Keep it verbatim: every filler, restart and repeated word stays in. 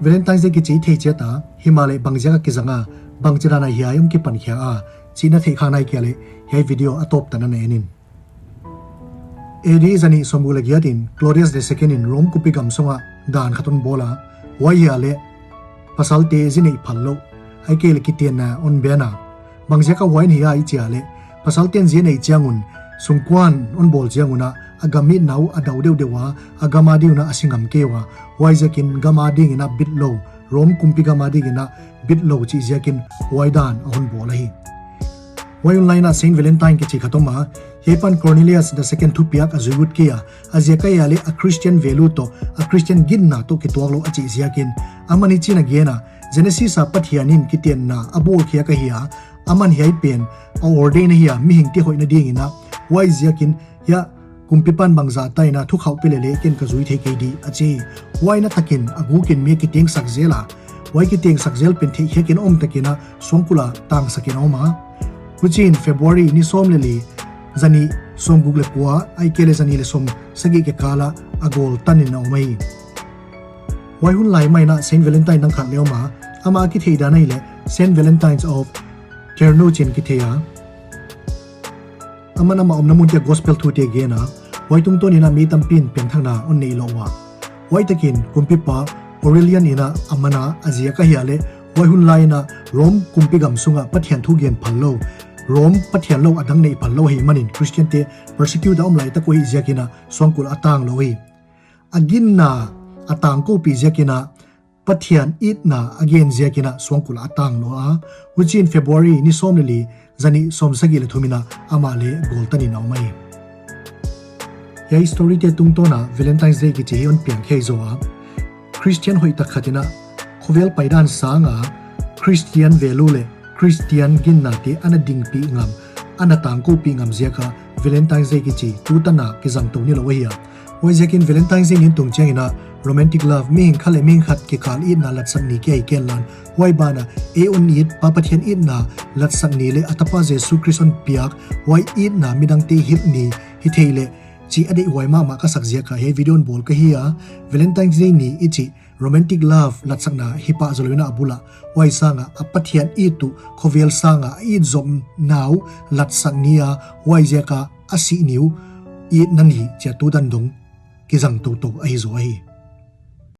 Valentine's Day kichi thei chiat a, himahleh bangziak a kizang a, bangchidan a hiai hong kipan khia a, chih na theih khak nai kei a leh hiai video a tawp tan a na en in. A D zanih sawmguk leh giat in Claudius the Second in Rome kumpi gam sungah dan khat hon bawl a, huai himahleh pasalte zi neih phal louh, ahihkeileh kitenna hon ban a. Bangziak a huai hia i chih leh, pasalte'n zi a neih chiang un, sungkuan hon bawl chiang un a, a gam itna uh a dau deuhdeuh a, a gam a ding un a si ngam kei ua, huaiziakin gam a ding in a bitlou, Rome kumpi gam a ding in a bitlou chih ziakin huai dan a hon bawl ahi. Huai hun lai in a Saint Valentine kichi khat om a, hiai pan Cornelius the Second thupiak a zui ut kei a, a ziak ahihleh a Christian value toh, a Christian ginna toh kituaklou a chih ziakin, aman hichi'n a gen a, Genesis a Pathian in kitenna a bawlkhiak ahi a, aman hiai pen a ordain ahi a, mihingte hoihna ding in a, huaiziakin hiai kumpipa'n bangzah tak in a thukhauh pe leh leng ken ka zui thei kei di a chi. Huai na takin a guk in mi a kitengsak zel a, huai kitengsak zel pen theihkhiak in om takin a suangkulh a tangsak in a om a. Huchiin February ni sawm leh li, zanih sawmguk leh kua, ahihkeileh zanih leh sawmsagih kikal a a gawl tan in a om ahi. Huai hun lai mah in a Saint Valentine dang khat leng om a, amah a kitheihdan ahihleh Saint Valentine of Carthage in kithei a. Aman amah omna mun ah gospel thute gen a, huai tungtawn in a mi tampi'n piangthakna hon neih louh ua, huai takin kumpipa Aurelian in a man a, a ziak ahihleh huai hun lai in a Rome kumpi gam sungah Pathian thu gen phal lou, Rome Pathian lou a dang neih phal lou ahihmanin Christiante persecute a om laitak uh ahih ziakin a suangkulh a tanglou hi. A ginna a tangkoupih ziakin a, Pathian itna a gen ziakin a suangkulh a tanglou a. Huchiin February ni sawm leh li, zanih sawmsagih leh thum in a amah leng gawl tan in a om ahi. Hiai storyte tungtawn a Valentine's Day kichi hi hon piang khia zaw a, Christian hoihtak khat in a khovel paidan sang a Christian value leh Christian ginnate ana dingpih ngam, ana tangkoupih ngam ziak a Valentine's Day kichi tutan a kizang tou nilouh ahi a. Huaiziakin Valentine's Day ni hong tung chiang in a romantic love, mihing khat leh mihing khat kikal itna latsak ni kia hi ken lan, huai ban a ei hon it Pa Pathian itna latsak ni leh a tapa Jesu Khrist hon piak, huai itna midangte hilh ni hi thei leh chih a deihhuai mahmah ka sak ziak a hiai video hon bawl ka hi a. Valentine's Day ni i chih romantic love latsakna hi pah zoulou in a bul a, huai sang a a Pathian it uh khovel sang a a it zomna uh latsak ni a, huaiziak a a sih ni uh itna ni chia tutan dong kizang toutou ahi zaw ahi.